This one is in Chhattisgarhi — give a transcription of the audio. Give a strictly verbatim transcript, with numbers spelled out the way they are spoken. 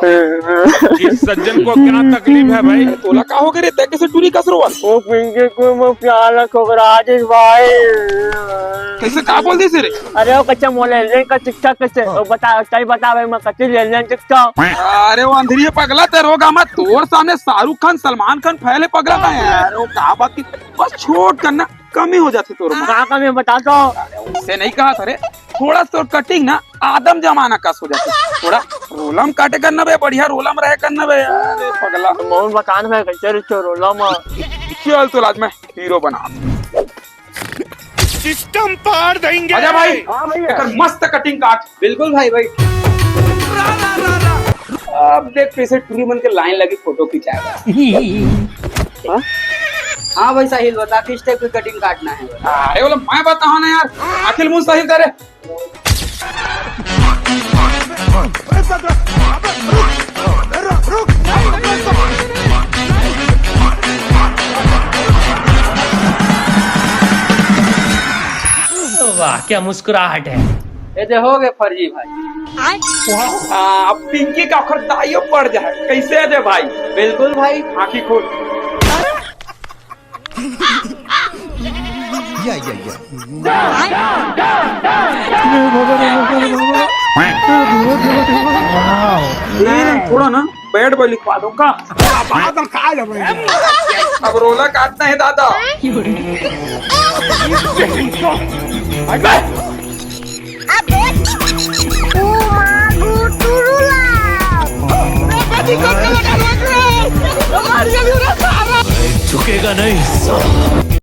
इस सज्जन को क्या तकलीफ है भाई? तोला का हो गे रे? तैं कइसे टूरी कस रोवत? वो पिंकी को मैं प्यार ठुकरा दिस भाई। कइसे, का बोल दिस रे? अरे वो कच्चा मोला लेन का शिक्षा कइसे? हाँ। वो बता, सही बता भाई, मैं कच्ची लेन देन शिक्षा। अरे वो अंधरिया पगला, तैं रोगा मत। तोर सामने शाहरुख खान, सलमान खान फैले पगला का है यार। वो का बात की, बस छोट करना। कमी हो जाथे तोर में। का कमी बता तो? अरे, उसे नहीं कहा था रे, थोड़ा सा तोर कटिंग ना आदम जमाना कस हो जाथे। थोड़ा रोलम काटे करना बे, बढ़िया रोलम रहे करना बे। अरे पगला। बहुत बतान है, कैसे रिचो रोलम। चल तो आज मैं हीरो बना। सिस्टम पार देंगे। आजा भाई। हाँ भैया। एकर मस्त कटिंग काट। बिल्कुल भाई, भाई। अब देख कैसे टूरी मन के लाइन लगी फोटो खिंचाएगा। हाँ? हाँ भाई साहिल, बता किस टाइप की कटिंग काटना है? अरे बोला मैं बताओ ना यार, आखिर मुंह साहिल करे। वाह, क्या मुस्कुराहट है। ये दे हो गए फर्जी भाई। हाँ, अब पिंकी का ओखर दाइयो पड़ जाए। कैसे है दे भाई? बिल्कुल भाई। आँखी खोल। या, या, या। नहीं, नहीं, थोड़ा ना बैट बॉल लिखवा दो का। अब रोला काटना है दादा। अबे, ओ मागू टुरुला। झुकेगा नहीं।